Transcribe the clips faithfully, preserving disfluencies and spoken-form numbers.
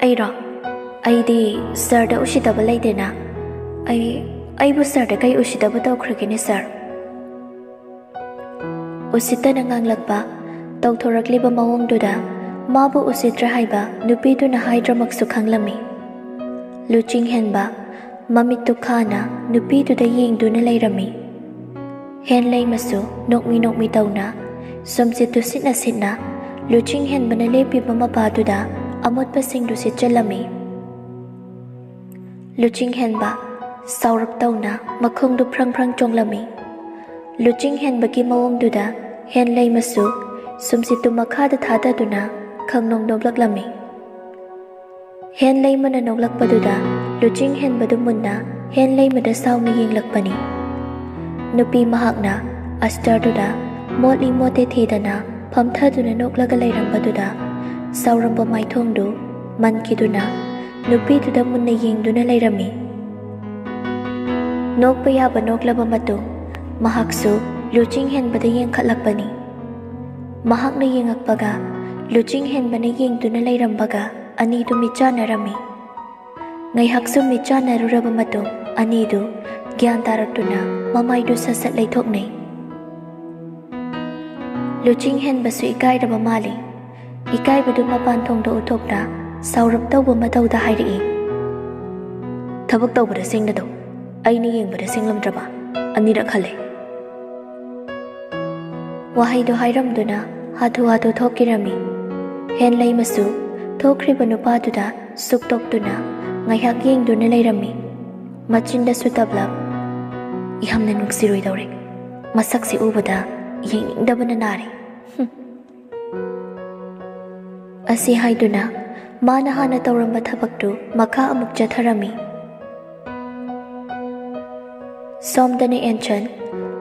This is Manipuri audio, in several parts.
ꯑꯩꯔꯣ? ꯑꯩꯗꯤ ꯁꯥꯔꯗ ꯎꯁꯤꯠꯇꯕ ꯂꯩꯇꯦꯅ꯫ ꯑꯩ, ꯑꯩꯕꯨ ꯁꯥꯔꯗ ꯀꯩ ꯎꯁꯤꯠꯇꯕ ꯇꯧꯈ꯭ꯔꯒꯦꯅꯦ, ꯁꯥꯔ? ꯎꯁꯤꯠꯇꯅ ꯉꯥꯡꯂꯛꯄ, ꯇꯧꯊꯣꯔꯛꯂꯤꯕ ꯃꯑꯣꯡꯗꯨꯗ ꯃꯥꯕꯨ ꯎꯁꯤꯠꯇ꯭ꯔꯦ ꯍꯥꯏꯕ ꯅꯨꯄꯤꯗꯨꯅ ꯍꯥꯏꯗ꯭ꯔꯃꯛꯁꯨ ꯈꯪꯂꯝꯃꯤ꯫ ꯂꯨꯆꯤꯡ ꯍꯦꯟꯕ ꯃꯃꯤꯠꯇꯨ ꯈꯥꯅ ꯅꯨꯄꯤꯗꯨꯗ ꯌꯦꯡꯗꯨꯅ ꯂꯩꯔꯝꯃꯤ꯫ ꯍꯦꯟꯂꯩꯃꯁꯨ ꯅꯣꯛꯃꯤ ꯅꯣꯛꯃꯤ ꯇꯧꯅ ꯁꯨꯝꯁꯤꯠꯇꯨ ꯁꯤꯠꯅ ꯁꯤꯠꯅ ꯂꯨꯆꯤꯡ ꯍꯦꯟꯕꯅ ꯂꯦꯞꯄꯤꯕ ꯃꯄꯥꯗꯨꯗ ꯑꯃꯣꯠꯄꯁꯤꯡꯗꯨ ꯁꯤꯠꯆꯜꯂꯝꯃꯤ꯫ ꯂꯨꯆꯤꯡ ꯍꯦꯟꯕ ꯁꯥꯎꯔꯞ ꯇꯧꯅ ꯃꯈꯣꯡꯗꯨ ꯐ꯭ꯔꯪ ꯐ꯭ꯔꯪ ꯆꯣꯡꯂꯝꯃꯤ꯫ ꯂꯨꯆꯤꯡ ꯍꯦꯟꯕꯒꯤ ꯃꯑꯣꯡꯗꯨꯗ ꯍꯦꯟꯂꯩꯃꯁꯨ ꯁꯨꯝꯁꯤꯠꯇꯨ ꯃꯈꯥꯗ ꯊꯥꯗꯗꯨꯅ ꯈꯪꯅꯣꯡ ꯅꯣꯛꯂꯛꯂꯝꯃꯤ꯫ ꯍꯦꯟꯂꯩꯃꯅ ꯅꯣꯛꯂꯛꯄꯗꯨꯗ ꯂꯨꯆꯤꯡ ꯍꯦꯟꯕꯗꯨ ꯃꯨꯟꯅ ꯍꯦꯟꯂꯩꯃꯗ ꯁꯥꯎꯅ ꯌꯦꯡꯂꯛꯄꯅꯤ꯫ ꯅꯨꯄꯤ ꯃꯍꯥꯛꯅ ꯑꯁꯇꯔꯗꯨꯗ ꯃꯣꯠꯂꯤ ꯃꯣꯠꯇꯦ ꯊꯤꯗꯅ ꯐꯝꯊꯗꯨꯅ ꯅꯣꯛꯂꯒ ꯂꯩꯔꯝꯕꯗꯨꯗ ꯁꯥꯎꯔꯝꯕ ꯃꯥꯏꯊꯣꯡꯗꯨ ꯃꯟꯈꯤꯗꯨꯅ ꯅꯨꯄꯤꯗꯨꯗ ꯃꯨꯟꯅ ꯌꯦꯡꯗꯨꯅ ꯂꯩꯔꯝꯃꯤ꯫ ꯅꯣꯛꯄ ꯌꯥꯕ ꯅꯣꯛꯂꯕ ꯃꯇꯨꯡ ꯃꯍꯥꯛꯁꯨ ꯂꯨꯆꯤꯡ ꯍꯦꯟꯕꯗ ꯌꯦꯡꯈꯠꯂꯛꯄꯅꯤ꯫ ꯃꯍꯥꯛꯅ ꯌꯦꯡꯉꯛꯄꯒ ꯂꯨꯆꯤꯡ ꯍꯦꯟꯕꯅ ꯌꯦꯡꯗꯨꯅ ꯂꯩꯔꯝꯕꯒ ꯑꯅꯤꯗꯨ ꯃꯤꯠꯆꯥꯟꯅꯔꯝꯃꯤ꯫ ꯉꯥꯏꯍꯥꯛꯁꯨ ꯃꯤꯠꯆꯥꯟꯅꯔꯨꯔꯕ ꯃꯇꯨꯡ ꯑꯅꯤꯗꯨ ꯒ꯭ꯌꯥꯟ ꯇꯥꯔꯛꯇꯨꯅ ꯃꯃꯥꯏꯗꯨ ꯁꯠ ꯁꯠ ꯂꯩꯊꯣꯛꯅꯩ꯫ ꯂꯨꯆꯤꯡ ꯍꯦꯟꯕꯁꯨ ꯏꯀꯥꯏꯔꯕ ꯃꯥꯜꯂꯤ꯫ ꯏꯀꯥꯏꯕꯗꯨ ꯃꯄꯥꯟ ꯊꯣꯡꯗ ꯎꯠꯊꯣꯛꯅ ꯁꯥꯎꯔꯞ ꯇꯧꯕ ꯃꯇꯧꯗ ꯍꯥꯏꯔꯛꯏ, "ꯊꯕꯛ ꯇꯧꯕꯗ ꯁꯦꯡꯅ ꯇꯧ꯫ ꯑꯩꯅ ꯌꯦꯡꯕꯗ ꯁꯦꯡꯂꯝꯗ꯭ꯔꯕ? ꯑꯅꯤꯔꯛ ꯍꯜꯂꯦ꯫" ꯋꯥꯍꯩꯗꯨ ꯍꯥꯏꯔꯝꯗꯨꯅ ꯍꯥꯊꯨ ꯍꯥꯊꯨ ꯊꯣꯛꯈꯤꯔꯝꯃꯤ꯫ ꯍꯦꯟꯂꯩꯃꯁꯨ ꯊꯣꯛꯈ꯭ꯔꯤꯕ ꯅꯨꯄꯥꯗꯨꯗ ꯁꯨꯛꯇꯣꯛꯇꯨꯅ ꯉꯥꯏꯍꯥꯛ ꯌꯦꯡꯗꯨꯅ ꯂꯩꯔꯝꯃꯤ꯫ ꯃꯆꯤꯟꯗꯁꯨ ꯇꯞꯂꯞ, "ꯌꯥꯝꯅ ꯅꯨꯡꯁꯤꯔꯣꯏꯗꯧꯔꯦ꯫ ꯃꯁꯛꯁꯤ ꯎꯕꯗ ꯌꯦꯡꯅꯤꯡꯗꯕꯅ ꯅꯥꯔꯦ꯫ ꯍꯨꯝ꯫" ꯑꯁꯤ ꯍꯥꯏꯗꯨꯅ ꯃꯥꯅ ꯍꯥꯟꯅ ꯇꯧꯔꯝꯕ ꯊꯕꯛꯇꯨ ꯃꯈꯥ ꯑꯃꯨꯛ ꯆꯠꯊꯔꯝꯃꯤ꯫ ꯁꯣꯝꯗꯅ ꯑꯦꯟꯁꯟ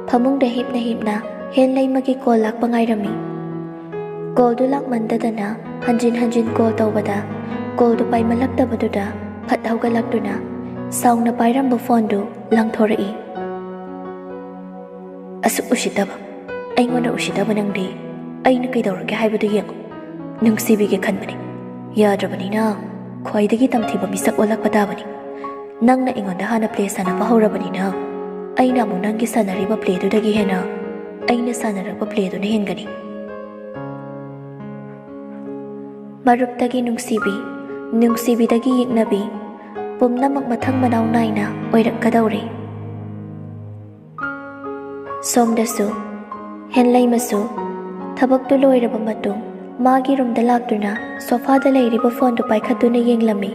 ꯐꯃꯨꯡꯗ ꯍꯤꯞꯅ ꯍꯤꯞꯅ ꯍꯦꯟꯂꯩꯃꯒꯤ ꯀꯣꯜ ꯂꯥꯛꯄ ꯉꯥꯏꯔꯝꯃꯤ꯫ ꯀꯣꯜꯗꯨ ꯂꯥꯛꯃꯟꯗꯗꯅ ꯍꯟꯖꯤꯟ ꯍꯟꯖꯤꯟ ꯀꯣꯜ ꯇꯧꯕꯗ ꯀꯣꯜꯗꯨ ꯄꯥꯏꯃꯜꯂꯛꯇꯕꯗꯨꯗ ꯐꯠ ꯍꯧꯒꯠꯂꯛꯇꯨꯅ ꯁꯥꯎꯅ ꯄꯥꯏꯔꯝꯕ ꯐꯣꯟꯗꯨ ꯂꯪꯊꯣꯔꯛꯏ꯫ "ꯑꯁꯨꯛ ꯎꯁꯤꯠꯇꯕ, ꯑꯩꯉꯣꯟꯗ ꯎꯁꯤꯠꯇꯕ ꯅꯪꯗꯤ ꯑꯩꯅ ꯀꯩꯗꯧꯔꯒꯦ ꯍꯥꯏꯕꯗꯨ ꯌꯦꯡꯉꯨ꯫ ꯅꯨꯡꯁꯤꯕꯤꯒꯦ ꯈꯟꯕꯅꯤ, ꯌꯥꯗ꯭ꯔꯕꯅꯤꯅ ꯈ꯭ꯋꯥꯏꯗꯒꯤ ꯇꯝꯊꯤꯕ ꯃꯤꯁꯛ ꯑꯣꯜꯂꯛꯄ ꯇꯥꯕꯅꯤ꯫ ꯅꯪꯅ ꯑꯩꯉꯣꯟꯗ ꯍꯥꯟꯅ ꯄ꯭ꯂꯦ ꯁꯥꯟꯅꯕ ꯍꯧꯔꯕꯅꯤꯅ, ꯑꯩꯅ ꯑꯃꯨꯛ ꯅꯪꯒꯤ ꯁꯥꯟꯅꯔꯤꯕ ꯄ꯭ꯂꯦꯗꯨꯗꯒꯤ ꯍꯦꯟꯅ ꯑꯩꯅ ꯁꯥꯟꯅꯔꯛꯄ ꯄ꯭ꯂꯦꯗꯨꯅ ꯍꯦꯟꯒꯅꯤ꯫ ꯃꯔꯨꯞꯇꯒꯤ ꯅꯨꯡꯁꯤꯕꯤ, ꯅꯨꯡꯁꯤꯕꯤꯗꯒꯤ ꯌꯦꯛꯅꯕꯤ, ꯄꯨꯝꯅꯃꯛ ꯃꯊꯪ ꯃꯅꯥꯎ ꯅꯥꯏꯅ ꯑꯣꯏꯔꯛꯀꯗꯧꯔꯦ꯫ ꯁꯣꯝꯗꯁꯨ ꯍꯦꯟꯂꯩꯃꯁꯨ ꯊꯕꯛꯇꯨ ꯂꯣꯏꯔꯕ ꯃꯇꯨꯡ ꯃꯥꯒꯤ ꯔꯨꯝꯗ ꯂꯥꯛꯇꯨꯅ ꯁꯣꯐꯥꯗ ꯂꯩꯔꯤꯕ ꯐꯣꯟꯗꯨ ꯄꯥꯏꯈꯠꯇꯨꯅ ꯌꯦꯡꯂꯝꯃꯤ꯫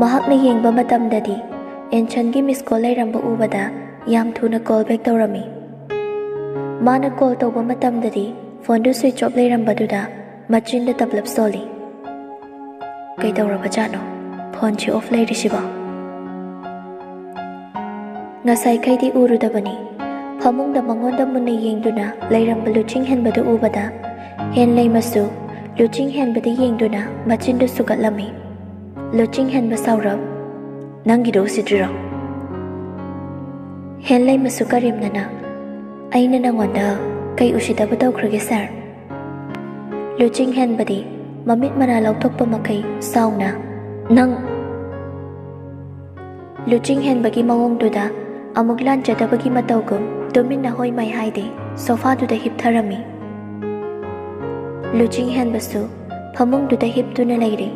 ꯃꯍꯥꯛꯅ ꯌꯦꯡꯕ ꯃꯇꯝꯗꯗꯤ ꯑꯦꯟꯁꯟꯒꯤ ꯃꯤꯁ ꯀꯣꯜ ꯂꯩꯔꯝꯕ ꯎꯕꯗ ꯌꯥꯝ ꯊꯨꯅ ꯀꯣꯜ ꯕꯦꯛ ꯇꯧꯔꯝꯃꯤ꯫ ꯃꯥꯅ ꯀꯣꯜ ꯇꯧꯕ ꯃꯇꯝꯗꯗꯤ ꯐꯣꯟꯗꯨ ꯁ꯭ꯋꯤꯆ ꯑꯣꯐ ꯂꯩꯔꯝꯕꯗꯨꯗ ꯃꯆꯤꯟꯗ ꯇꯞꯂꯞ ꯁꯣꯜꯂꯤ꯫ ꯀꯩꯗꯧꯔꯕꯖꯥꯠꯅꯣ ꯐꯣꯟꯁꯤ ꯑꯣꯐ ꯂꯩꯔꯤꯁꯤꯕꯣ? ꯉꯁꯥꯏꯈꯩꯗꯤ ꯎꯔꯨꯗꯕꯅꯤ꯫ ꯐꯃꯨꯡꯗ ꯃꯉꯣꯟꯗ ꯃꯨꯟꯅ ꯌꯦꯡꯗꯨꯅ ꯂꯩꯔꯝꯕ ꯂꯨꯆꯤꯡ ꯍꯦꯟꯕꯗꯨ ꯎꯕꯗ ꯍꯦꯟꯂꯩꯃꯁꯨ ꯂꯨꯆꯤꯡ ꯍꯦꯟꯕꯗ ꯌꯦꯡꯗꯨꯅ ꯃꯆꯤꯟꯗꯨ ꯁꯨꯒꯠꯂꯝꯃꯤ꯫ ꯂꯨꯆꯤꯡ ꯍꯦꯟꯕ ꯁꯥꯎꯔꯞ, "ꯅꯪꯒꯤꯗꯣ ꯎꯁꯤꯠꯇ꯭ꯔꯤꯔꯣ?" ꯍꯦꯟꯂꯩꯃꯁꯨ ꯀꯔꯦꯝꯅꯅ, "ꯑꯩꯅ ꯅꯪꯉꯣꯟꯗ ꯀꯩ ꯎꯁꯤꯠꯇꯕ ꯇꯧꯈ꯭ꯔꯒꯦ ꯁꯥꯔ?" ꯂꯨꯆꯤꯡ ꯍꯦꯟꯕꯗꯤ ꯃꯃꯤꯠ ꯃꯅꯥ ꯂꯧꯊꯣꯛꯄ ꯃꯈꯩ ꯁꯥꯎꯅ, "ꯅꯪ!" ꯂꯨꯆꯤꯡ ꯍꯦꯟꯕꯒꯤ ꯃꯑꯣꯡꯗꯨꯗ ꯑꯃꯨꯛ ꯂꯥꯟꯖꯗꯕꯒꯤ ꯃꯇꯧꯒꯨꯝ ꯇꯨꯃꯤꯟꯅ ꯍꯣꯏ ꯃꯥꯏ ꯍꯥꯏꯗꯦ ꯁꯣꯐꯥꯗꯨꯗ ꯍꯤꯞꯊꯔꯝꯃꯤ꯫ ꯂꯨꯆꯤꯡ ꯍꯦꯟꯕꯁꯨ ꯐꯃꯨꯡꯗꯨꯗ ꯍꯤꯞꯇꯨꯅ ꯂꯩꯔꯦ꯫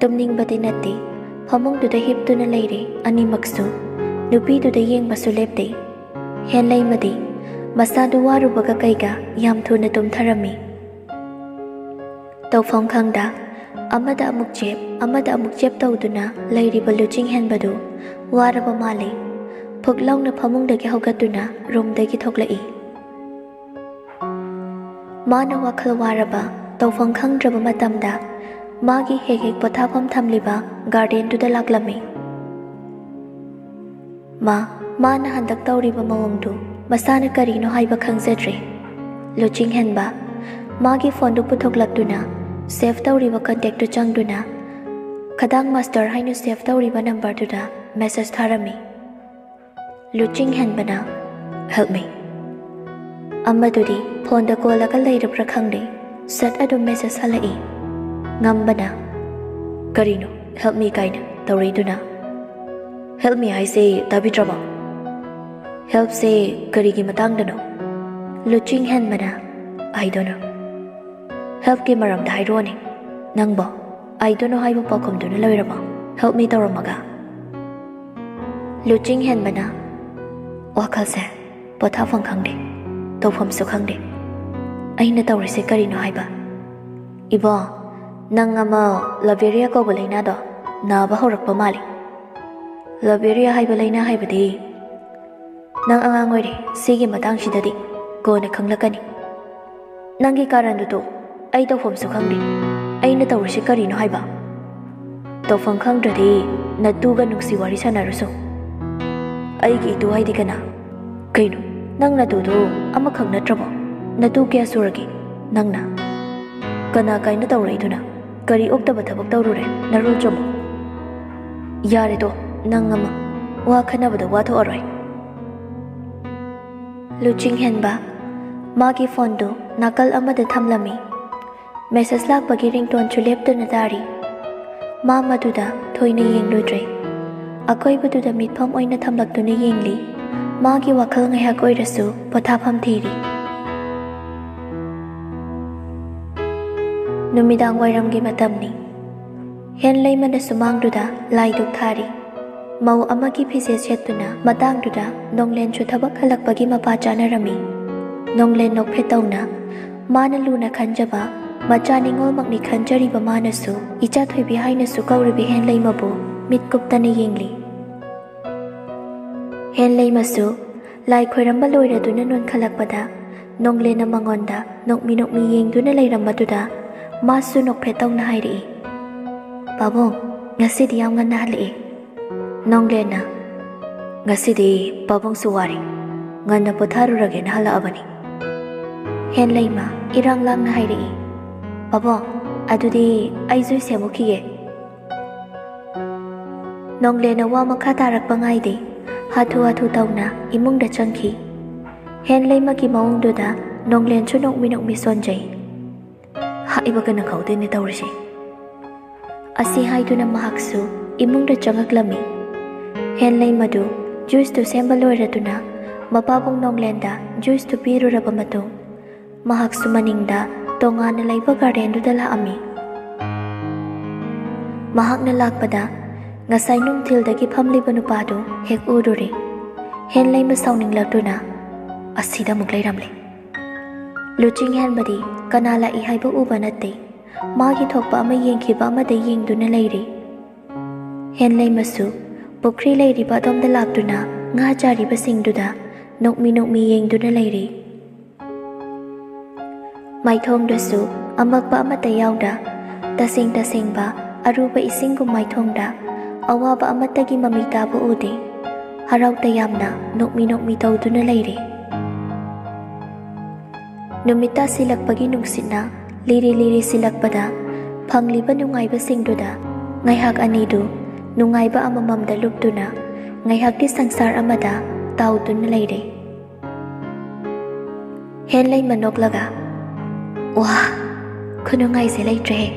ꯇꯨꯝꯅꯤꯡꯕꯗꯤ ꯅꯠꯇꯦ, ꯐꯃꯨꯡꯗꯨꯗ ꯍꯤꯞꯇꯨꯅ ꯂꯩꯔꯦ ꯑꯅꯤꯃꯛꯁꯨ꯫ ꯅꯨꯄꯤꯗꯨꯗ ꯌꯦꯡꯕꯁꯨ ꯂꯦꯞꯇꯦ꯫ ꯍꯦꯟꯂꯩꯃꯗꯤ ꯃꯁꯥꯗꯨ ꯋꯥꯔꯨꯕꯒ ꯀꯩꯒ ꯌꯥꯝ ꯊꯨꯅ ꯇꯨꯝꯊꯔꯝꯃꯤ꯫ ꯇꯧꯐꯝ ꯈꯪꯗ ꯑꯃꯗ ꯑꯃꯨꯛ ꯆꯦꯞ, ꯑꯃꯗ ꯑꯃꯨꯛ ꯆꯦꯞ ꯇꯧꯗꯨꯅ ꯂꯩꯔꯤꯕ ꯂꯨꯆꯤꯡ ꯍꯦꯟꯕꯗꯨ ꯋꯥꯔꯕ ꯃꯥꯜꯂꯤ꯫ ꯐꯨꯛ ꯂꯥꯎꯅ ꯐꯃꯨꯡꯗꯒꯤ ꯍꯧꯒꯠꯇꯨꯅ ꯔꯨꯝꯗꯒꯤ ꯊꯣꯛꯂꯛꯏ꯫ ꯃꯥꯅ ꯋꯥꯈꯜ ꯋꯥꯔꯕ, ꯇꯧꯐꯝ ꯈꯪꯗ꯭ꯔꯕ ꯃꯇꯝꯗ ꯃꯥꯒꯤ ꯍꯦꯛ ꯍꯦꯛ ꯄꯣꯊꯥꯐꯝ ꯊꯝꯂꯤꯕ ꯒꯥꯔꯗꯦꯟꯗꯨꯗ ꯂꯥꯛꯂꯝꯃꯤ꯫ ꯃꯥ, ꯃꯥꯅ ꯍꯟꯗꯛ ꯇꯧꯔꯤꯕ ꯃꯑꯣꯡꯗꯨ ꯃꯁꯥꯅ ꯀꯔꯤꯅꯣ ꯍꯥꯏꯕ ꯈꯪꯖꯗ꯭ꯔꯦ꯫ ꯂꯨꯆꯤꯡ ꯍꯦꯟꯕ ꯃꯥꯒꯤ ꯐꯣꯟꯗꯨ ꯄꯨꯊꯣꯛꯂꯛꯇꯨꯅ ꯁꯦꯚ ꯇꯧꯔꯤꯕ ꯀꯟꯇꯦꯛꯇꯨ ꯆꯪꯗꯨꯅ ꯈꯗꯥꯡ ꯃꯥꯁꯇꯔ ꯍꯥꯏꯅ ꯁꯦꯚ ꯇꯧꯔꯤꯕ ꯅꯝꯕꯔꯗꯨꯗ ꯃꯦꯁꯦꯖ ꯊꯥꯔꯝꯃꯤ꯫ ꯂꯨꯆꯤꯡ ꯍꯦꯟꯕꯅ, "Help me." ꯑꯃꯗꯨꯗꯤ ꯐꯣꯟꯗ ꯀꯣꯜꯂꯒ ꯂꯩꯔꯕ꯭ꯔꯥ ꯈꯪꯗꯦ, ꯁꯠ ꯑꯗꯨꯝ ꯃꯦꯁꯦꯖ ꯍꯜꯂꯛꯏ꯫ ꯉꯝꯕꯅ, "ꯀꯔꯤꯅꯣ help me ꯀꯥꯏꯅ ꯇꯧꯔꯛꯏꯗꯨꯅ? Help me ꯍꯥꯏꯁꯦ ꯇꯥꯕꯤꯗ꯭ꯔꯕꯣ? Help ꯁꯦ ꯀꯔꯤꯒꯤ ꯃꯇꯥꯡꯗꯅꯣ?" ꯂꯨꯆꯤꯡ ꯍꯦꯟꯕꯅ, "I don't know." "Help ꯀꯤ ꯃꯔꯝꯗ ꯍꯥꯏꯔꯛꯑꯣꯅꯦ ꯅꯪꯕꯣ꯫ I don't know ꯍꯥꯏꯕ ꯄꯥꯎꯈꯨꯝꯗꯨꯅ ꯂꯣꯏꯔꯕꯣ help me ꯇꯧꯔꯝꯃꯒ?" ꯂꯨꯆꯤꯡ ꯍꯦꯟꯕꯅ, "ꯋꯥꯈꯜꯁꯦ ꯄꯣꯊꯥꯐꯝ ꯈꯪꯗꯦ, ꯇꯧꯐꯝꯁꯨ ꯈꯪꯗꯦ꯫ ꯑꯩꯅ ꯇꯧꯔꯤꯁꯦ ꯀꯔꯤꯅꯣ ꯍꯥꯏꯕ? ꯏꯕꯣ, ꯅꯪ ꯑꯃ ꯂꯕꯦꯔꯤꯌꯥ ꯀꯧꯕ ꯂꯥꯏꯅꯥꯗꯣ ꯅꯥꯕ ꯍꯧꯔꯛꯄ ꯃꯥꯜꯂꯤ꯫ ꯂꯕꯦꯔꯤꯌꯥ ꯍꯥꯏꯕ ꯂꯥꯏꯅꯥ ꯍꯥꯏꯕꯗꯤ ꯅꯪ ꯑꯉꯥꯡ ꯑꯣꯏꯔꯤ, ꯁꯤꯒꯤ ꯃꯇꯥꯡꯁꯤꯗꯗꯤ ꯀꯣꯟꯅ ꯈꯪꯂꯛꯀꯅꯤ꯫ ꯅꯪꯒꯤ ꯀꯥꯔꯟꯗꯨ ꯇꯣꯛ꯫ ꯑꯩ ꯇꯧꯐꯝꯁꯨ ꯈꯪꯗꯦ꯫ ꯑꯩꯅ ꯇꯧꯔꯤꯁꯤ ꯀꯔꯤꯅꯣ ꯍꯥꯏꯕ? ꯇꯧꯐꯝ ꯈꯪꯗ꯭ꯔꯗꯤ ꯅꯇꯨꯒ ꯅꯨꯡꯁꯤ ꯋꯥꯔꯤ ꯁꯥꯟꯅꯔꯨꯁꯣ꯫ ꯑꯩꯒꯤ ꯏꯇꯨ ꯍꯥꯏꯗꯤ ꯀꯅꯥ? ꯀꯩꯅꯣ, ꯅꯪ ꯅꯇꯨꯗꯣ ꯑꯃꯈꯛ ꯅꯠꯇ꯭ꯔꯕꯣ? ꯅꯇꯨ ꯀꯌꯥ ꯁꯨꯔꯒꯦ ꯅꯪꯅ? ꯀꯅꯥ ꯀꯥꯏꯅ ꯇꯧꯔꯛꯏꯗꯨꯅ? ꯀꯔꯤ ꯑꯣꯛꯇꯕ ꯊꯕꯛ ꯇꯧꯔꯨꯔꯦ ꯅꯔꯣꯜ ꯆꯨꯝ? ꯌꯥꯔꯦꯗꯣ, ꯅꯪ ꯑꯃ ꯋꯥ ꯈꯟꯅꯕꯗ ꯋꯥꯊꯣꯛꯑꯔꯣꯏ꯫" ꯂꯨꯆꯤꯡ ꯍꯦꯟꯕ ꯃꯥꯒꯤ ꯐꯣꯟꯗꯨ ꯅꯥꯀꯜ ꯑꯃꯗ ꯊꯝꯂꯝꯃꯤ꯫ ꯃꯦꯁꯦꯖ ꯂꯥꯛꯄꯒꯤ ꯔꯤꯡꯇꯣꯟꯁꯨ ꯂꯦꯞꯇꯅ ꯇꯥꯔꯤ꯫ ꯃꯥ ꯃꯗꯨꯗ ꯊꯣꯏꯅ ꯌꯦꯡꯂꯨꯗ꯭ꯔꯦ꯫ ꯑꯀꯣꯏꯕꯗꯨꯗ ꯃꯤꯠꯐꯝ ꯑꯣꯏꯅ ꯊꯝꯂꯛꯇꯨꯅ ꯌꯦꯡꯂꯤ꯫ ꯃꯥꯒꯤ ꯋꯥꯈꯜ ꯉꯥꯏꯍꯥꯛ ꯑꯣꯏꯔꯁꯨ ꯄꯣꯊꯥꯐꯝ ꯊꯤꯔꯤ꯫ ꯅꯨꯃꯤꯗꯥꯡ ꯋꯥꯏꯔꯝꯒꯤ ꯃꯇꯝꯅꯤ꯫ ꯍꯦꯟꯂꯩꯃꯅ ꯁꯨꯃꯥꯡꯗꯨꯗ ꯂꯥꯏ ꯙꯨꯛ ꯊꯥꯔꯤ꯫ ꯃꯧ ꯑꯃꯒꯤ ꯐꯤꯖꯦꯠ ꯁꯦꯠꯇꯨꯅ ꯃꯇꯥꯡꯗꯨꯗ ꯅꯣꯡꯂꯦꯟꯁꯨ ꯊꯕꯛ ꯍꯜꯂꯛꯄꯒꯤ ꯃꯄꯥ ꯆꯥꯅꯔꯝꯃꯤ꯫ ꯅꯣꯡꯂꯦꯟ ꯅꯣꯛꯐꯦꯠ ꯇꯧꯅ ꯃꯥꯅ ꯂꯨꯅ ꯈꯟꯖꯕ ꯃꯆꯥ ꯅꯤꯉꯣꯜꯃꯛꯅꯤ ꯈꯟꯖꯔꯤꯕ ꯃꯥꯅꯁꯨ ꯏꯆꯥ ꯊꯣꯏꯕꯤ ꯍꯥꯏꯅꯁꯨ ꯀꯧꯔꯤꯕ ꯍꯦꯟꯂꯩꯃꯕꯨ ꯃꯤꯠ ꯀꯨꯞꯇꯅ ꯌꯦꯡꯂꯤ꯫ ꯍꯦꯟꯂꯩꯃꯁꯨ ꯂꯥꯏ ꯈꯣꯏꯔꯝꯕ ꯂꯣꯏꯔꯗꯨꯅ ꯅꯣꯟꯈꯠꯂꯛꯄꯗ ꯅꯣꯡꯂꯦꯟꯅ ꯃꯉꯣꯟꯗ ꯅꯣꯛꯃꯤ ꯅꯣꯛꯃꯤ ꯌꯦꯡꯗꯨꯅ ꯂꯩꯔꯝꯕꯗꯨꯗ ꯃꯥꯁꯨ ꯅꯣꯛꯐꯦꯠ ꯇꯧꯅ ꯍꯥꯏꯔꯛꯏ, "ꯄꯥꯕꯨꯡ, ꯉꯁꯤꯗꯤ ꯌꯥꯝ ꯉꯟꯅ ꯍꯜꯂꯛꯑꯦ꯫" ꯅꯣꯡꯂꯦꯟꯅ, "ꯉꯁꯤꯗꯤ ꯄꯥꯕꯨꯡꯁꯨ ꯋꯥꯔꯦ, ꯉꯟꯅ ꯄꯣꯊꯥꯔꯨꯔꯒꯦꯅ ꯍꯜꯂꯛꯑꯕꯅꯤ꯫" ꯍꯦꯟꯂꯩꯃ ꯏꯔꯥꯡ ꯂꯥꯡꯅ ꯍꯥꯏꯔꯛꯏ, "ꯄꯥꯕꯨꯡ, ꯑꯗꯨꯗꯤ ꯑꯩꯁꯨ ꯁꯦꯝꯃꯨꯈꯤꯒꯦ꯫" ꯅꯣꯡꯂꯦꯟꯅ ꯋꯥ ꯃꯈꯥ ꯇꯥꯔꯛꯄ ꯉꯥꯏꯗꯦ꯫ ꯍꯥꯊꯨ ꯍꯥꯊꯨ ꯇꯧꯅ ꯏꯃꯨꯡꯗ ꯆꯪꯈꯤ꯫ ꯍꯦꯟꯂꯩꯃꯒꯤ ꯃꯑꯣꯡꯗꯨꯗ ꯅꯣꯡꯂꯦꯟꯁꯨ ꯅꯣꯛꯃꯤ ꯅꯣꯛꯃꯤ ꯁꯣꯟꯖꯩ꯫ ꯍꯥꯏꯕꯒ ꯅꯪꯍꯧꯗꯦꯅꯦ ꯇꯧꯔꯤꯁꯦ꯫ ꯑꯁꯤ ꯍꯥꯏꯗꯨꯅ ꯃꯍꯥꯛꯁꯨ ꯏꯃꯨꯡꯗ ꯆꯪꯉꯛꯂꯝꯃꯤ꯫ ꯍꯦꯟꯂꯩꯃꯗꯨ ꯖꯨꯏꯁꯇꯨ ꯁꯦꯝꯕ ꯂꯣꯏꯔꯗꯨꯅ ꯃꯄꯥꯕꯨꯡ ꯅꯣꯡꯂꯦꯟꯗ ꯖꯨꯏꯁꯇꯨ ꯄꯤꯔꯨꯔꯕ ꯃꯇꯨꯡ, ꯃꯍꯥꯛꯁꯨ ꯃꯅꯤꯡꯗ ꯇꯣꯉꯥꯟꯅ ꯂꯩꯕ ꯒꯥꯔꯗꯦꯟꯗꯨꯗ ꯂꯥꯛꯑꯝꯃꯤ꯫ ꯃꯍꯥꯛꯅ ꯂꯥꯛꯄꯗ ꯉꯁꯥꯏ ꯅꯨꯡꯊꯤꯜꯗꯒꯤ ꯐꯝꯂꯤꯕ ꯅꯨꯄꯥꯗꯨ ꯍꯦꯛ ꯎꯔꯨꯔꯦ꯫ ꯍꯦꯟꯂꯩꯃ ꯁꯥꯎꯅꯤꯡꯂꯛꯇꯨꯅ ꯑꯁꯤꯗ ꯑꯃꯨꯛ ꯂꯩꯔꯝꯂꯦ꯫ ꯂꯨꯆꯤꯡ ꯍꯦꯟꯕꯗꯤ ꯀꯅꯥ ꯂꯥꯛꯏ ꯍꯥꯏꯕ ꯎꯕ ꯅꯠꯇꯦ꯫ ꯃꯥꯒꯤ ꯊꯣꯛꯄ ꯑꯃ ꯌꯦꯡꯈꯤꯕ ꯑꯃꯗ ꯌꯦꯡꯗꯨꯅ ꯂꯩꯔꯤ꯫ ꯍꯦꯟꯂꯩꯃꯁꯨ ꯄꯨꯈ꯭ꯔꯤ ꯂꯩꯔꯤꯕ ꯑꯗꯣꯝꯗ ꯂꯥꯛꯇꯨꯅ ꯉꯥ ꯆꯥꯔꯤꯕꯁꯤꯡꯗꯨꯗ ꯅꯣꯛꯃꯤ ꯅꯣꯛꯃꯤ ꯌꯦꯡꯗꯨꯅ ꯂꯩꯔꯤ꯫ ꯃꯥꯏꯊꯣꯡꯗꯁꯨ ꯑꯃꯛꯄ ꯑꯃꯠꯇ ꯌꯥꯎꯗ, ꯇꯁꯦꯡ ꯇꯁꯦꯡꯕ ꯑꯔꯨꯕ ꯏꯁꯤꯡꯒꯨꯝ ꯃꯥꯏꯊꯣꯡꯗ ꯑꯋꯥꯕ ꯑꯃꯠꯇꯒꯤ ꯃꯃꯤ ꯇꯥꯕ ꯎꯗꯦ꯫ ꯍꯔꯥꯎ ꯇꯌꯥꯝꯅ ꯅꯣꯛꯃꯤ ꯅꯣꯛꯃꯤ ꯇꯧꯗꯨꯅ ꯂꯩꯔꯦ꯫ ꯅꯨꯃꯤꯠ ꯇꯥꯁꯤꯜꯂꯛꯄꯒꯤ ꯅꯨꯡꯁꯤꯠꯅ ꯂꯤꯔꯤ ꯂꯤꯔꯤ ꯁꯤꯜꯂꯛꯄꯗ ꯐꯪꯂꯤꯕ ꯅꯨꯡꯉꯥꯏꯕꯁꯤꯡꯗꯨꯗ ꯉꯥꯏꯍꯥꯛ ꯑꯅꯤꯗꯨ ꯅꯨꯡꯉꯥꯏꯕ ꯑꯃꯃꯝꯗ ꯂꯨꯞꯇꯨꯅ ꯉꯥꯏꯍꯥꯛꯇꯤ ꯁꯪꯁꯥꯔ ꯑꯃꯗ ꯇꯥꯎꯗꯨꯅ ꯂꯩꯔꯦ꯫ ꯍꯦꯟꯂꯩꯃ ꯅꯣꯛꯂꯒ, "ꯋꯥ, ꯈꯨꯅꯨꯡꯉꯥꯏꯁꯦ ꯂꯩꯇ꯭ꯔꯦꯍꯦ!"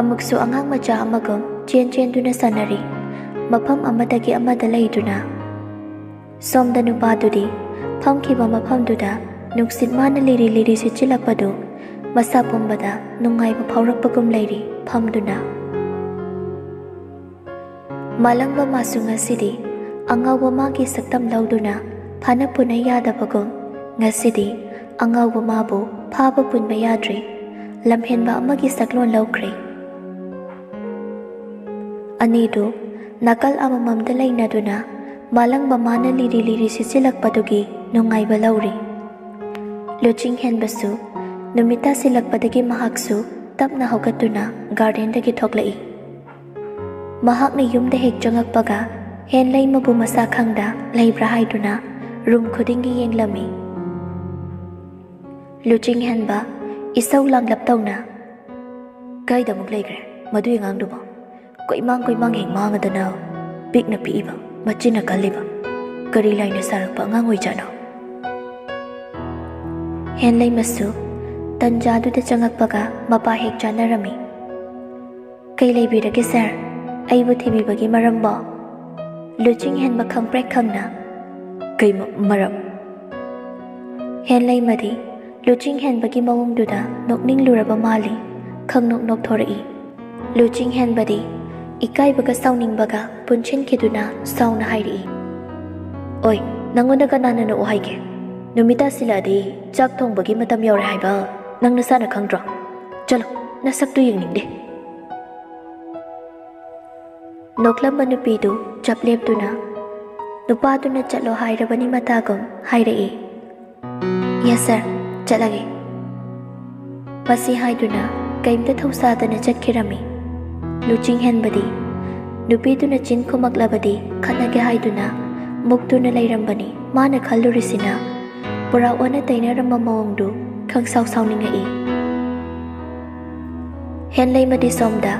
ꯑꯃꯨꯛꯁꯨ ꯑꯉꯥꯡ ꯃꯆꯥ ꯑꯃꯒꯨꯝ ꯆꯦꯟ ꯆꯦꯟꯗꯨꯅ ꯁꯥꯟꯅꯔꯤ꯫ ꯃꯐꯝ ꯑꯃꯗꯒꯤ ꯑꯃꯗ ꯂꯩꯗꯨꯅ꯫ ꯁꯣꯝꯗ ꯅꯨꯄꯥꯗꯨꯗꯤ ꯐꯝꯈꯤꯕ ꯃꯐꯝꯗꯨꯗ ꯅꯨꯡꯁꯤꯠ ꯃꯥꯅ ꯂꯤꯔꯤ ꯂꯤꯔꯤ ꯁꯤꯠꯆꯤꯜꯂꯛꯄꯗꯨ ꯃꯁꯥ ꯄꯨꯝꯕꯗ ꯅꯨꯡꯉꯥꯏꯕ ꯐꯥꯎꯔꯛꯄꯒꯨꯝ ꯂꯩꯔꯤ ꯐꯝꯗꯨꯅ꯫ ꯃꯥꯂꯪꯕ ꯃꯥꯁꯨ ꯉꯁꯤꯗꯤ ꯑꯉꯥꯎꯕ ꯃꯥꯒꯤ ꯁꯛꯇꯝ ꯂꯧꯗꯨꯅ ꯐꯥꯅ ꯄꯨꯅ ꯌꯥꯗꯕꯒꯨꯝ, ꯉꯁꯤꯗꯤ ꯑꯉꯥꯎꯕ ꯃꯥꯕꯨ ꯐꯥꯕ ꯄꯨꯟꯕ ꯌꯥꯗ꯭ꯔꯦ꯫ ꯂꯝꯍꯦꯟꯕ ꯑꯃꯒꯤ ꯁꯛꯂꯣꯟ ꯂꯧꯈ꯭ꯔꯦ꯫ ꯑꯅꯤꯗꯨ ꯅꯥꯀꯜ ꯑꯃꯃꯝꯗ ꯂꯩꯅꯗꯨꯅ ꯃꯥꯂꯪꯕ ꯃꯥꯅ ꯂꯤꯔꯤ ꯂꯤꯔꯤ ꯁꯤꯠꯆꯤꯜꯂꯛꯄꯗꯨꯒꯤ ꯅꯨꯡꯉꯥꯏꯕ ꯂꯧꯔꯤ꯫ ꯂꯨꯆꯤꯡ ꯍꯦꯟꯕꯁꯨ ꯅꯨꯃꯤꯠ ꯇꯥꯁꯤꯜꯂꯛꯄꯗꯒꯤ ꯃꯍꯥꯛꯁꯨ ꯇꯞꯅ ꯍꯧꯒꯠꯇꯨꯅ ꯒꯥꯔꯗꯦꯟꯗꯒꯤ ꯊꯣꯛꯂꯛꯏ꯫ ꯃꯍꯥꯛꯅ ꯌꯨꯝꯗ ꯍꯦꯛ ꯆꯪꯉꯛꯄꯒ ꯍꯦꯟꯂꯩꯃꯕꯨ ꯃꯁꯥ ꯈꯪꯗ ꯂꯩꯕ꯭ꯔꯥ ꯍꯥꯏꯗꯨꯅ ꯔꯨꯝ ꯈꯨꯗꯤꯡꯒꯤ ꯌꯦꯡꯂꯝꯃꯤ꯫ ꯂꯨꯆꯤꯡ ꯍꯦꯟꯕ ꯏꯁꯧ ꯂꯥꯡꯂꯞ ꯇꯧꯅ, "ꯀꯥꯏꯗ ꯑꯃꯨꯛ ꯂꯩꯈ꯭ꯔꯦ ꯃꯗꯨꯒꯤ ꯑꯉꯥꯡꯗꯨꯕꯣ? ꯀꯣꯏꯃꯥꯡ ꯀꯣꯏꯃꯥꯡ ꯍꯦꯛ ꯃꯥꯡꯉꯗꯅ ꯄꯤꯛꯅ ꯄꯤꯛꯏꯕ, ꯃꯆꯤꯟꯅ ꯀꯜꯂꯤꯕ, ꯀꯔꯤ ꯂꯥꯏꯅ ꯁꯥꯔꯛꯄ ꯑꯉꯥꯡ ꯑꯣꯏꯖꯥꯠꯅꯣ?" ꯍꯦꯟꯂꯩꯃꯁꯨ ꯇꯟꯖꯥꯗꯨꯗ ꯆꯪꯉꯛꯄꯒ ꯃꯄꯥ ꯍꯦꯛ ꯆꯥꯅꯔꯝꯃꯤ꯫ "ꯀꯩ ꯂꯩꯕꯤꯔꯒꯦ ꯁꯥꯔ? ꯑꯩꯕꯨ ꯊꯤꯕꯤꯕꯒꯤ ꯃꯔꯝꯕꯣ?" ꯂꯨꯆꯤꯡ ꯍꯦꯟꯕ ꯈꯪꯄ꯭ꯔꯦꯛ ꯈꯪꯅ, "ꯀꯩ ꯃ-, ꯃꯔꯝ?" ꯍꯦꯟꯂꯩꯃꯗꯤ ꯂꯨꯆꯤꯡ ꯍꯦꯟꯕꯒꯤ ꯃꯑꯣꯡꯗꯨꯗ ꯅꯣꯛꯅꯤꯡꯂꯨꯔꯕ ꯃꯥꯜꯂꯤ꯫ ꯈꯪꯅꯣꯛ ꯅꯣꯛꯊꯣꯔꯛꯏ꯫ ꯂꯨꯆꯤꯡ ꯍꯦꯟꯕꯗꯤ ꯏꯀꯥꯏꯕꯒ ꯁꯥꯎꯅꯤꯡꯕꯒ ꯄꯨꯟꯁꯤꯟꯈꯤꯗꯨꯅ ꯁꯥꯎꯅ ꯍꯥꯏꯔꯛꯏ, "ꯑꯣꯏ, ꯅꯪꯉꯣꯟꯗ ꯀꯅꯥꯅ ꯅꯣꯛꯑꯣ ꯍꯥꯏꯒꯦ? ꯅꯨꯃꯤꯠ ꯇꯥꯁꯤꯜꯂꯛꯑꯗꯤ ꯆꯥꯛ ꯊꯣꯡꯕꯒꯤ ꯃꯇꯝ ꯌꯧꯔꯦ ꯍꯥꯏꯕ ꯅꯪ ꯅꯁꯥꯅ ꯈꯪꯗ꯭ꯔꯣ? ꯆꯠꯂꯣ, ꯅꯁꯛꯇꯨ ꯌꯦꯡꯅꯤꯡꯗꯦ꯫" ꯅꯣꯛꯂꯝꯕ ꯅꯨꯄꯤꯗꯨ ꯆꯞ ꯂꯦꯞꯇꯨꯅ, ꯅꯨꯄꯥꯗꯨꯅ ꯆꯠꯂꯣ ꯍꯥꯏꯔꯕꯅꯤ ꯃꯇꯥꯒꯨꯝ ꯍꯥꯏꯔꯛꯏ, "ꯌꯦꯁ ꯁꯥꯔ, ꯆꯠꯂꯒꯦ꯫" ꯃꯁꯤ ꯍꯥꯏꯗꯨꯅ ꯀꯩꯝꯇ ꯊꯧꯁꯥꯗꯅ ꯆꯠꯈꯤꯔꯝꯃꯤ꯫ ꯂꯨꯆꯤꯡ ꯍꯦꯟꯕꯗꯤ ꯅꯨꯄꯤꯗꯨꯅ ꯆꯤꯟ ꯈꯨꯝꯃꯛꯂꯕꯗꯤ ꯈꯠꯅꯒꯦ ꯍꯥꯏꯗꯨꯅ ꯃꯨꯛꯇꯨꯅ ꯂꯩꯔꯝꯕꯅꯤ꯫ ꯃꯥꯅ ꯈꯜꯂꯨꯔꯤꯁꯤꯅ ꯄꯨꯔꯥ ꯑꯣꯟꯅ ꯇꯩꯅꯔꯝꯕ ꯃꯑꯣꯡꯗꯨ ꯈꯪꯁꯥꯎ ꯁꯥꯎꯅꯤꯡꯉꯛꯏ꯫ ꯍꯦꯟꯂꯩꯃꯗꯤ ꯁꯣꯝꯗ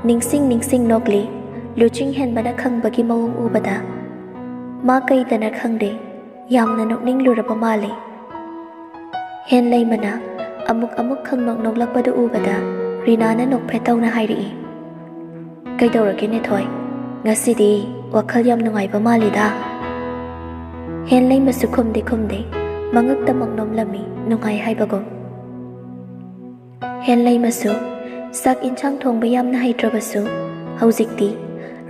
ꯅꯤꯡꯁꯤꯡ ꯅꯤꯡꯁꯤꯡ ꯅꯣꯛꯂꯤ꯫ ꯂꯨꯆꯤꯡ ꯍꯦꯟꯕꯅ ꯈꯪꯕꯒꯤ ꯃꯑꯣꯡ ꯎꯕꯗ ꯃꯥ ꯀꯩꯗꯅ ꯈꯪꯗꯦ, ꯌꯥꯝꯅ ꯅꯣꯛꯅꯤꯡꯂꯨꯔꯕ ꯃꯥꯜꯂꯤ꯫ ꯍꯦꯟꯂꯩꯃꯅ ꯑꯃꯨꯛ ꯑꯃꯨꯛ ꯈꯪꯅꯣꯛ ꯅꯣꯛꯂꯛꯄꯗꯨ ꯎꯕꯗ ꯔꯤꯅꯥꯅ ꯅꯣꯛꯐꯦꯠ ꯇꯧꯅ ꯍꯥꯏꯔꯛꯏ, "ꯀꯩꯗꯧꯔꯒꯦꯅꯦ ꯊꯣꯏ? ꯉꯁꯤꯗꯤ ꯋꯥꯈꯜ ꯌꯥꯝ ꯅꯨꯡꯉꯥꯏꯕ ꯃꯥꯜꯂꯤꯗ?" ꯍꯦꯟꯂꯩꯃꯁꯨ ꯈꯨꯝꯗꯤ ꯈꯨꯝꯗꯦ, ꯃꯉꯛꯇꯃꯛ ꯅꯣꯝꯂꯝꯃꯤ, ꯅꯨꯡꯉꯥꯏ ꯍꯥꯏꯕꯒꯨꯝ꯫ ꯍꯦꯟꯂꯩꯃꯁꯨ ꯆꯥꯛ ꯏꯟꯁꯥꯡ ꯊꯣꯡꯕ ꯌꯥꯝꯅ ꯍꯩꯇ꯭ꯔꯕꯁꯨ, ꯍꯧꯖꯤꯛꯇꯤ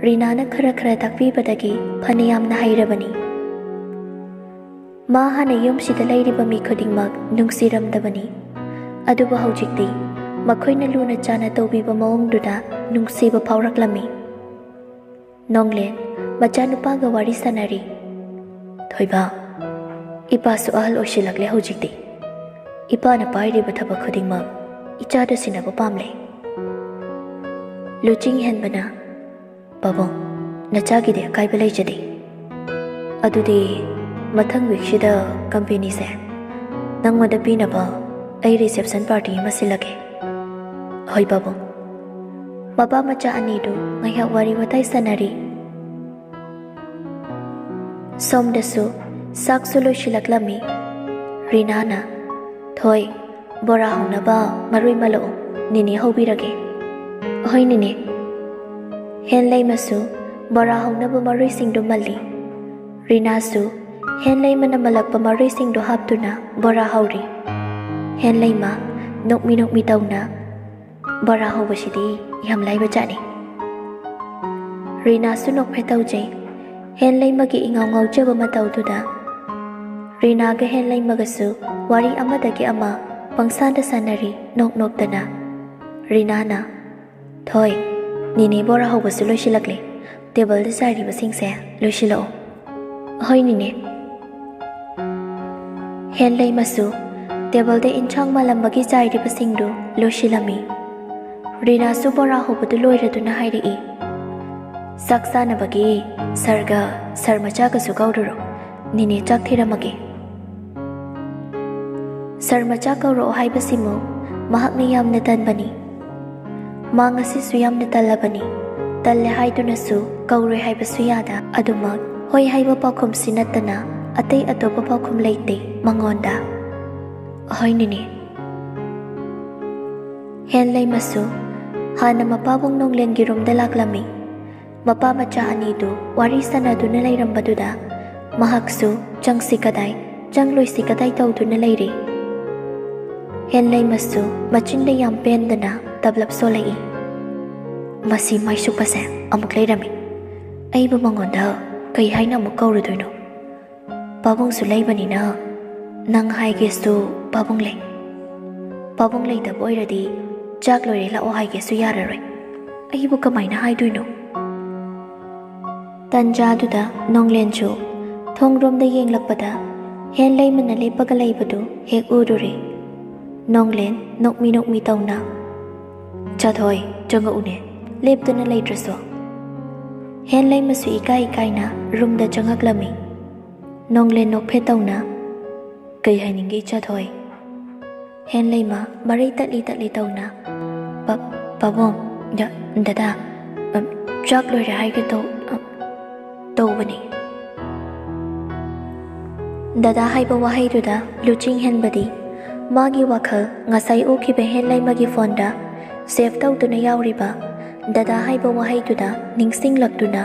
ꯔꯤꯅꯥꯅ ꯈꯔ ꯈꯔ ꯇꯥꯛꯄꯤꯕꯗꯒꯤ ꯐꯅ ꯌꯥꯝꯅ ꯍꯩꯔꯕꯅꯤ꯫ ꯃꯥ ꯍꯥꯟꯅ ꯌꯨꯝꯁꯤꯗ ꯂꯩꯔꯤꯕ ꯃꯤ ꯈꯨꯗꯤꯡꯃꯛ ꯅꯨꯡꯁꯤꯔꯝꯗꯕꯅꯤ, ꯑꯗꯨꯕꯨ ꯍꯧꯖꯤꯛꯇꯤ ꯃꯈꯣꯏꯅ ꯂꯨꯅ ꯆꯥꯅ ꯇꯧꯕꯤꯕ ꯃꯑꯣꯡꯗꯨꯗ ꯅꯨꯡꯁꯤꯕ ꯐꯥꯎꯔꯛꯂꯝꯃꯤ꯫ ꯅꯣꯡꯂꯦꯟ ꯃꯆꯥꯅꯨꯄꯥꯒ ꯋꯥꯔꯤ ꯁꯥꯟꯅꯔꯤ꯫ "ꯊꯣꯏꯕ, ꯏꯄꯥꯁꯨ ꯑꯍꯜ ꯑꯣꯏꯁꯤꯜꯂꯛꯂꯦ ꯍꯧꯖꯤꯛꯇꯤ꯫ ꯏꯄꯥꯅ ꯄꯥꯏꯔꯤꯕ ꯊꯕꯛ ꯈꯨꯗꯤꯡꯃꯛ ꯏꯆꯥꯗ ꯁꯤꯟꯅꯕ ꯄꯥꯝꯂꯦ꯫" ꯂꯨꯆꯤꯡ ꯍꯦꯟꯕꯅ, "ꯄꯥꯕꯨꯡ, ꯅꯆꯥꯒꯤꯗꯤ ꯑꯀꯥꯏꯕ ꯂꯩꯖꯗꯦ꯫ ꯑꯗꯨꯗꯤ ꯃꯊꯪ ꯋꯤꯛꯁꯤꯗ ꯀꯝꯄꯦꯅꯤꯁꯦ ꯅꯪꯉꯣꯟꯗ ꯄꯤꯅꯕ ꯑꯩ ꯔꯤꯁꯦꯞꯁꯟ ꯄꯥꯔꯇꯤ ꯑꯃ ꯁꯤꯜꯂꯒꯦ꯫" "ꯍꯣꯏ ꯄꯥꯕꯨꯡ꯫" ꯃꯄꯥ ꯃꯆꯥ ꯑꯅꯤꯗꯨ ꯉꯥꯏꯍꯥꯛ ꯋꯥꯔꯤ ꯋꯥꯇꯥꯏ ꯁꯥꯟꯅꯔꯤ꯫ ꯁꯣꯝꯗꯁꯨ ꯆꯥꯛꯁꯨ ꯂꯣꯏꯁꯤꯜꯂꯛꯂꯝꯃꯤ꯫ ꯔꯤꯅꯥꯅ, "ꯊꯣꯏ, ꯕꯣꯔꯥ ꯍꯧꯅꯕ ꯃꯔꯣꯏ ꯃꯜꯂꯛꯎ, ꯅꯤꯅꯤ ꯍꯧꯕꯤꯔꯒꯦ꯫" "ꯍꯣꯏ ꯅꯦꯅꯦ꯫" ꯍꯦꯟꯂꯩꯃꯁꯨ ꯕꯣꯔꯥ ꯍꯧꯅꯕ ꯃꯔꯣꯏꯁꯤꯡꯗꯨ ꯃꯜꯂꯤ꯫ ꯔꯤꯅꯥꯁꯨ ꯍꯦꯟꯂꯩꯃꯅ ꯃꯜꯂꯛꯄ ꯃꯔꯣꯏꯁꯤꯡꯗꯨ ꯍꯥꯞꯇꯨꯅ ꯕꯣꯔꯥ ꯍꯧꯔꯤ꯫ ꯍꯦꯟꯂꯩꯃ ꯅꯣꯛꯃꯤ ꯅꯣꯛꯃꯤ ꯇꯧꯅ, "ꯕꯣꯔꯥ ꯍꯧꯕꯁꯤꯗꯤ ꯌꯥꯝ ꯂꯥꯏꯕ ꯖꯥꯠꯅꯤ꯫" ꯔꯤꯅꯥꯁꯨ ꯅꯣꯛꯐꯦꯠ ꯇꯧꯖꯩ꯫ ꯍꯦꯟꯂꯩꯃꯒꯤ ꯏꯉꯥꯎ ꯉꯥꯎꯖꯕ ꯃꯇꯧꯗꯨꯗ ꯔꯤꯅꯥꯒ ꯍꯦꯟꯂꯩꯃꯒꯁꯨ ꯋꯥꯔꯤ ꯑꯃꯗꯒꯤ ꯑꯃ ꯄꯪꯁꯥꯟꯗ ꯁꯥꯟꯅꯔꯤ ꯅꯣꯛ ꯅꯣꯛꯇꯅ꯫ ꯔꯤꯅꯥꯅ, "ꯊꯣꯏ, ꯅꯦꯅꯦ ꯕꯣꯔꯥ ꯍꯧꯕꯁꯨ ꯂꯣꯏꯁꯤꯜꯂꯛꯂꯦ꯫ ꯇꯦꯕꯜꯗ ꯆꯥꯏꯔꯤꯕꯁꯤꯡꯁꯦ ꯂꯣꯏꯁꯤꯜꯂꯛꯑꯣ꯫" "ꯍꯣꯏ ꯅꯦꯅꯦ꯫" ꯍꯦꯟꯂꯩꯃꯁꯨ ꯇꯦꯕꯜꯗ ꯏꯟꯁꯥꯡ ꯃꯥꯜꯂꯝꯕꯒꯤ ꯆꯥꯏꯔꯤꯕꯁꯤꯡꯗꯨ ꯂꯣꯏꯁꯤꯜꯂꯝꯃꯤ꯫ ꯔꯤꯅꯥꯁꯨ ꯕꯣꯔꯥ ꯍꯧꯕꯗꯨ ꯂꯣꯏꯔꯗꯨꯅ ꯍꯥꯏꯔꯛꯏ, "ꯆꯥꯛ ꯆꯥꯅꯕꯒꯤ ꯁꯥꯔꯒ ꯁꯥꯔ ꯃꯆꯥꯒꯁꯨ ꯀꯧꯔꯨꯔꯣ꯫ ꯅꯦꯅꯦ ꯆꯥꯛ ꯊꯤꯔꯝꯃꯒꯦ꯫" ꯁꯥꯔ ꯃꯆꯥ ꯀꯧꯔꯛꯑꯣ ꯍꯥꯏꯕꯁꯤꯃꯨ ꯃꯍꯥꯛꯅ ꯌꯥꯝꯅ ꯇꯟꯕꯅꯤ꯫ ꯃꯥ ꯉꯁꯤꯁꯨ ꯌꯥꯝꯅ ꯇꯜꯂꯕꯅꯤ꯫ ꯇꯜꯂꯦ ꯍꯥꯏꯗꯨꯅꯁꯨ ꯀꯧꯔꯣꯏ ꯍꯥꯏꯕꯁꯨ ꯌꯥꯗ꯫ ꯑꯗꯨꯃꯛ ꯍꯣꯏ ꯍꯥꯏꯕ ꯄꯥꯎꯈꯨꯝꯁꯤ ꯅꯠꯇꯅ ꯑꯇꯩ ꯑꯇꯣꯞꯄ ꯄꯥꯎꯈꯨꯝ ꯂꯩꯇꯦ ꯃꯉꯣꯟꯗ꯫ "ꯍꯣꯏ ꯅꯦꯅꯦ꯫" ꯍꯦꯟꯂꯩꯃꯁꯨ ꯍꯥꯟꯅ ꯃꯄꯥꯕꯨꯡ ꯅꯣꯡꯂꯦꯟꯒꯤ ꯔꯨꯝꯗ ꯂꯥꯛꯂꯝꯃꯤ꯫ ꯃꯄꯥ ꯃꯆꯥ ꯑꯅꯤꯗꯨ ꯋꯥꯔꯤ ꯁꯥꯟꯅꯗꯨꯅ ꯂꯩꯔꯝꯕꯗꯨꯗ ꯃꯍꯥꯛꯁꯨ ꯆꯪꯁꯤ ꯀꯗꯥꯏ, ꯆꯪꯂꯣꯏꯁꯤ ꯀꯗꯥꯏ ꯇꯧꯗꯨꯅ ꯂꯩꯔꯤ꯫ ꯍꯦꯟꯂꯩꯃꯁꯨ ꯃꯆꯤꯟꯗ ꯌꯥꯝ ꯄꯦꯟꯗꯅ ꯇꯞꯂꯞ ꯁꯣꯜꯂꯛꯏ꯫ "ꯃꯁꯤ ꯃꯥꯏꯁꯨꯛꯄꯁꯦ ꯑꯃꯨꯛ ꯂꯩꯔꯝꯃꯤ꯫ ꯑꯩꯕꯨ ꯃꯉꯣꯟꯗ ꯀꯩ ꯍꯥꯏꯅ ꯑꯃꯨꯛ ꯀꯧꯔꯨꯗꯣꯏꯅꯣ? ꯄꯥꯕꯨꯡꯁꯨ ꯂꯩꯕꯅꯤꯅ ꯅꯪ ꯍꯥꯏꯒꯦꯁꯨ ꯄꯥꯕꯨꯡ ꯂꯩ꯫ ꯄꯥꯕꯨꯡ ꯂꯩꯇꯕ ꯑꯣꯏꯔꯗꯤ ꯆꯥꯛ ꯂꯣꯏꯔꯦ ꯂꯥꯛꯑꯣ ꯍꯥꯏꯒꯦꯁꯨ ꯌꯥꯔꯔꯣꯏ꯫ ꯑꯩꯕꯨ ꯀꯃꯥꯏꯅ ꯍꯥꯏꯗꯣꯏꯅꯣ?" ꯇꯟꯖꯥꯗꯨꯗ ꯅꯣꯡꯂꯦꯟꯁꯨ ꯊꯣꯡꯔꯣꯝꯗ ꯌꯦꯡꯂꯛꯄꯗ ꯍꯦꯟꯂꯩꯃꯅ ꯂꯦꯞꯄꯒ ꯂꯩꯕꯗꯨ ꯍꯦꯛ ꯎꯔꯨꯔꯦ꯫ ꯅꯣꯡꯂꯦꯟ ꯅꯣꯛꯃꯤ ꯅꯣꯛꯃꯤ ꯇꯧꯅ, "ꯆꯥꯊꯣꯏ, ꯆꯪꯉꯛꯎꯅꯦ, ꯂꯦꯞꯇꯨꯅ ꯂꯩꯇ꯭ꯔꯁꯨ꯫" ꯍꯦꯟꯂꯩꯃꯁꯨ ꯏꯀꯥꯏ ꯏꯀꯥꯏꯅ ꯔꯨꯝꯗ ꯆꯪꯉꯛꯂꯝꯃꯤ꯫ ꯅꯣꯡꯂꯦꯟ ꯅꯣꯛꯐꯦꯠ ꯇꯧꯅ, "ꯀꯩ ꯍꯥꯏꯅꯤꯡꯒꯦ ꯏꯆꯥꯊꯣꯏ?" ꯍꯦꯟꯂꯩꯃ ꯃꯔꯩ ꯇꯠꯂꯤ ꯇꯠꯂꯤ ꯇꯧꯅ, "ꯄꯥ-, ꯄꯥꯕꯨꯡ, ꯗ-, ꯗꯗꯥ, ꯑ, ꯆꯥꯛ ꯂꯣꯏꯔꯦ ꯍꯥꯏꯒꯦ ꯇꯧ-, ꯑ, ꯇꯧꯕꯅꯤ꯫" ꯗꯗꯥ ꯍꯥꯏꯕ ꯋꯥꯍꯩꯗꯨꯗ ꯂꯨꯆꯤꯡ ꯍꯦꯟꯕꯗꯤ ꯃꯥꯒꯤ ꯋꯥꯈꯜ ꯉꯁꯥꯏ ꯎꯈꯤꯕ ꯍꯦꯟꯂꯩꯃꯒꯤ ꯐꯣꯟꯗ ꯁꯦꯚ ꯇꯧꯗꯨꯅ ꯌꯥꯎꯔꯤꯕ ꯗꯗꯥ ꯍꯥꯏꯕ ꯋꯥꯍꯩꯗꯨꯗ ꯅꯤꯡꯁꯤꯡꯂꯛꯇꯨꯅ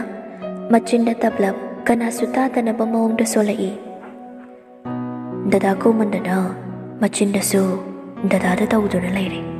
ꯃꯆꯤꯟꯗ ꯇꯞꯂꯞ ꯀꯅꯥꯁꯨ ꯇꯥꯗꯅꯕ ꯃꯑꯣꯡꯗ ꯁꯣꯜꯂꯛꯏ꯫ ꯗꯗꯥ ꯀꯧꯃꯟꯗꯅ ꯃꯆꯤꯟꯗꯁꯨ ꯗꯗꯥꯗ ꯇꯧꯗꯨꯅ ꯂꯩꯔꯦ꯫